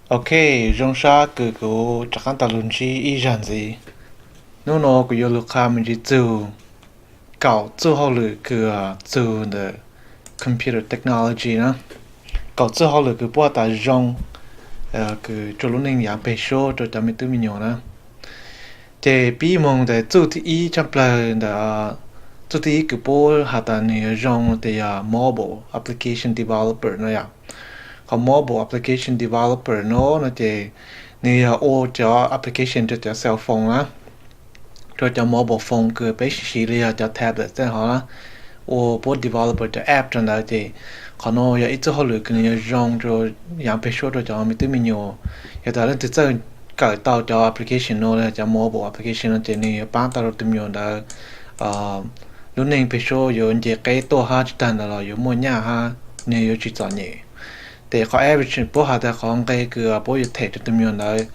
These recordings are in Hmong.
Ok, zoo sab kws kuv rov qaab taag lug ntsib ib zag ntxiv. Nub nua kuv yuav lug qha me ntsis txug kaum txuj hauj lwm kws txug ntawm computer technology na. Kaum txuj hauj lwm kws puab has tas zoo kws rua lub neej yaav peg suab rua cov me tub me nyuam na. Ces pib moog ntawm txuj thib ib tshaj plawg ntawm, txuj thib ib kws puab has tas nwg yuav zoo tes yog mobile application developer no yom. Qhov mobile application developer no no ces nwg yog ua cov application rua cov cell phone na, rua cov mobile phone kws peb siv siv li yog cov tablet tej hov na, ua puab developer cov app rua ntawd ces qhov no yog ib txuj hauj lwm kws nwg yuav zoo rua yaav peg suab rua cov me tub me nyuam. Yog tas leej twg txawj kawm tau cov application no, cov mobile application no ces nwg yuav paab tau rua tus me nyuam ntawd lub neej peg suab yuav nce qeb tuaj hab tsis tag ntawd los yuav muaj nyaj hab nwg yuav tsis txom nyem. Tes qhov average puab has tas qhov nqe kws puab yuav them rua tus me nyuam ntawd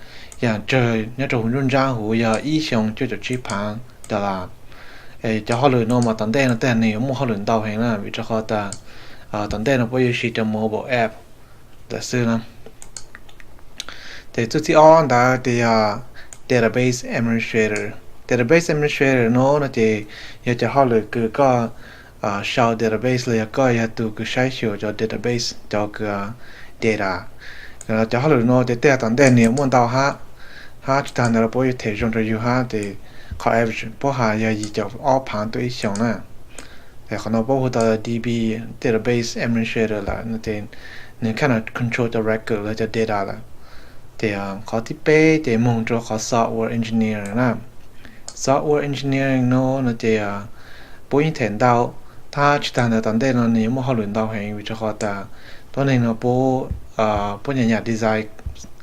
yaam tsawg nyob rua huv nruab nraab huv yog ib xyoo cuaj caum tsib phaav dollar. Cov hauj lwm no mas tom ntej no tej nwg yuav muaj hauj lwm ntau heev na, vim rua qhov tas tom ntej no puab yuav siv cov mobile app ntawd xwb na. Tes txuj thib ob ntawd tes yog database administrator. Database administrator no no ces yog cov hauj lwm kws koj sau database los yog koj yog tus kws saib xyuas cov database, cov kws data. Cov hauj lwm no ces tej tom ntej nwg yuav muaj ntau hab, hab tsis tag ntawd los puab yuav them zoo rua yug hab. Tes qhov average puab has yog yim caum ob phaav tuaj ib xyoos na. Tes qhov no puab hu tau DB, database administrator lawm no ces nwg kinda control cov record los cov data lawm. Tes qhov thib peb ces moog rua qhov software engineer na. Software engineering no no ces puab yeej them ntau, hab tsis tag ntawd tom ntej no nwg yuav muaj hauj lwm ntau heev vim rua qhov tas tuab neeg no puab, puab nyam nyam design,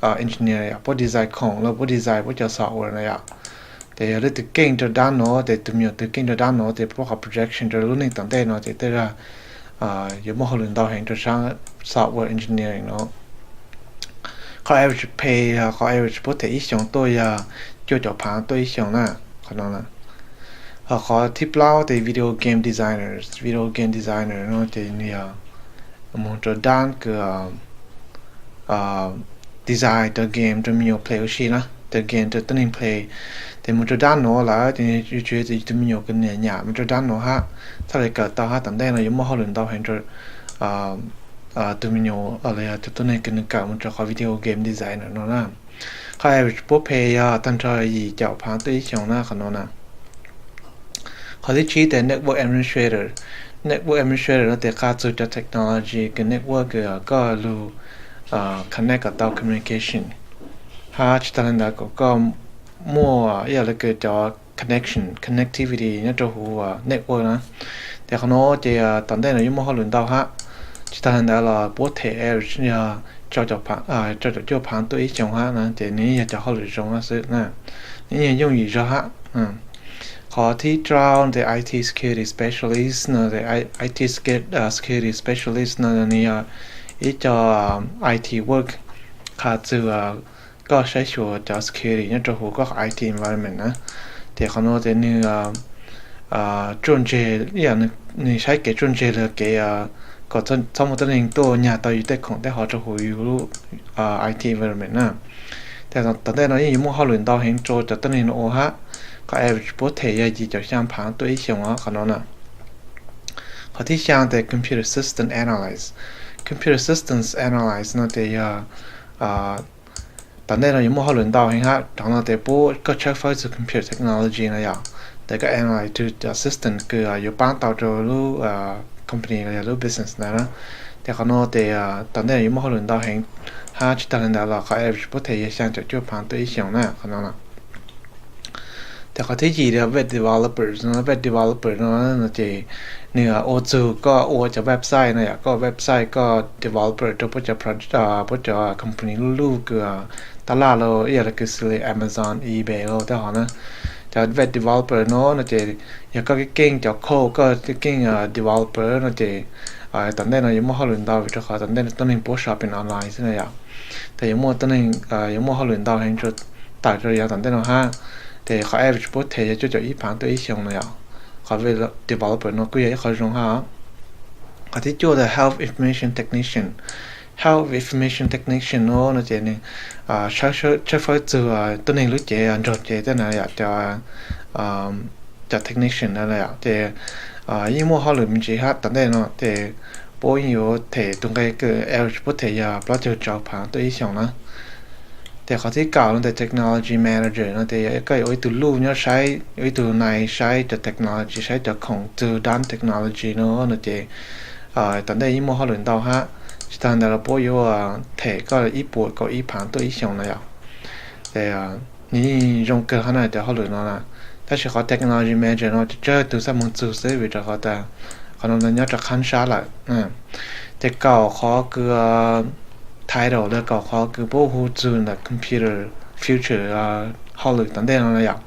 engineer puab design khoom los puab design puab cov software na yom. Tes yog leej twg keej rua dlaab no tes tus me nyuam twg keej rua dlaab no tes puab qhov projection rua lub neej tom ntej no ces tej zag yuav muaj hauj lwm ntau heev rua saab software engineering no. Qhov average pay, qhov average puab them ib xyoos tuaj yog cuaj caum phaav tuaj ib xyoos na. Qhov no, ho qhov thib plaub tes video game designers. Video game designer no ces nwg yog moog rua dlaab kws design cov game rua me nyuam play ua si na, cov game rua tuab neeg play. Tes moog rua dlaab no lawm ces yuav tsum yog tus me nyuam kws nyam nyam moog rua dlaab no hab, txhaj le kawm tau hab tom ntej no yuav muaj hauj lwm ntau heev rua tus me nyuam los yog tus tuab neeg kws nwg kawm moog rua qhov video game designer no na. Qhov average puab pay yog tag nrho yim caum phaav tuaj ib xyoos na qhov no na. Qhov thib tsib tes network administrator. Network administrator no tes qha txug cov technology kws network kws koj lug connect kom tau communication, hab tsis tag le ntawd kom koj muaj ib yam le kws cov connection, connectivity nyob rua huv network na. Tes qhov no ces tom ntej no yuav muaj hauj lwm ntau hab, tsis tag le ntawd los puab them average yog rau caum cuaj phaav tuaj ib xyoos hab na, ces nwg yog cov hauj lwm zoo hab xwb na, nwg yog yooj yim zog hab. Qhov thib rau tes IT security specialist no, IT security specialist no nwg yog ib co IT work qha txug koj saib xyuas cov security nyob rau huv koj IT environment na. Tes qhov no tes nwg tsuaj ntseg, nwg saib kev tsuaj ntseg los kev kom txhob muaj tuab neeg tuaj nyag tau yug tej khoom tej hov rau huv yug lub IT environment na. Tes tom ntej no yeej yuav muaj hauj lwm ntau heev rua cov tuab neeg no ua hab. Qhov average puab them yog yim caum xyaa phaav tuaj ib xyoos qhov no na. Qhov thib xyaa tes computer system analyst. Computer systems analyst no tes yog tom ntej no yuav muaj hauj lwm ntau heev hab. Qhov no tes puab koj tshawb fawb txug computer technology no yom, tes koj analyze txug cov system kws yuav paab tau rua lub company los yog lub business ntawd na. Tes qhov no tes tom ntej yuav muaj hauj lwm ntau heev, hab tsis tag le ntawd los qhov average puab them yog xyaa caum cuaj phaav tuaj ib xyoos na qhov no. Tes qhov thib yim tes web developers no, web developer no no ces nwg ua txug koj ua cov website no yom, koj website koj developer rua puab cov, puab cov company luj luj kws tab laj los ib yam le kws xws li Amazon, eBay los tej hov na. Cov web developer no no ces yog koj keej keej cov code, koj keej keej developer no ces tom ntej no yuav muaj hauj lwm ntau vim rua qhov tom ntej no tuab neeg puab shopping online xwb na yom. Tes yuav muaj tuab neeg, yuav muaj hauj lwm ntau heev tawm rua yav tom ntej no hab. Tes qhov average puab them yog cuaj caum ib phaav tuaj ib xyoos no yom. Qhov developer no kuj yog ib qhov zoo hab. Qhov thib cuaj tes health information technician. Health Information Technician no no ces nws tshawb fawb txug tuab neeg lub cev nrog cev tej na yom, cov technician no ces yeej muaj hauj lwm me ntsis hab tom ntej no ces puab yeej yuav them tus nqe kws average puab them yog plaub caug rau phaav tuaj ib xyoos na. Ces qhov thib kaum no tes Technology Manager no tes yog koj yuav ua ib tug luj nyob saib, ua ib tug nai saib cov technology, saib cov khoom txug daan technology no no ces tom ntej yeej muaj hauj lwm ntau hab. Tsis tas ntawd los puab yuav them koj ib puas kaum ib phaav tuaj ib xyoos na yom. Ces nws yeej zoo kawg hab na cov hauj lwm no na. Tab sis qhov Technology Manager no tsawg tug xaj moog txug xwb vim rau qhov tas qhov no nyob rau qhab sab lawm. Ces kaum qhov kws title los kaum qhov kws puab hu txug ntawm computer future hauj lwm tom ntej no na yom.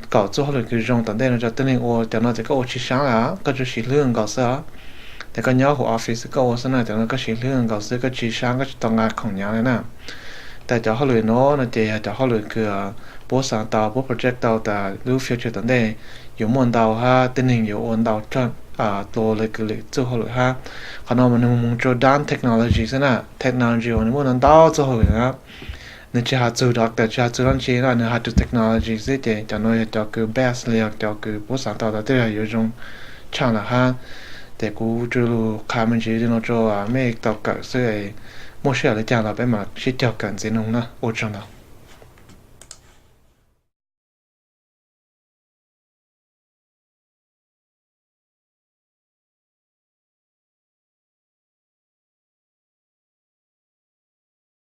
Kaum txuj hauj lwm kws zoo tom ntej no rau tuab neeg ua, cov no ces koj ua tsis saab lawm, koj tsuas siv hlwb nkaus xwb os. Ces koj nyob huv office koj ua xwb na, cov no koj siv hlwb nkaus xwb, koj tsis saab, koj tsis tau nqa khoom nyav li na. Tes cov hauj lwm no no ces yog cov hauj lwm kws puab xaav tau, puab project tau tas lub future tom ntej yuav muaj ntau hab tuab neeg yuav ua ntau dlua le kws lwm txuj hauj lwm hab. Qhov no mas nws moog rua daan technology xwb na, technology uas nws muaj ntau ntau txuj hauj lwm na. Nws tsis has txug doctor, tsis has txug dlaab tsi na, nws has rua technology xwb ces cov no yog cov kws best li, yog cov kws puab xaav tau tas twb yog yuav zoo tshaaj lawm hab. Ces kuv tsuas lug qha me ntsis li no rua mej tau kawm xwb, muaj sij hawm le caag los peb mam sib cog kawm ntxiv noog na, ua tsaug ntau.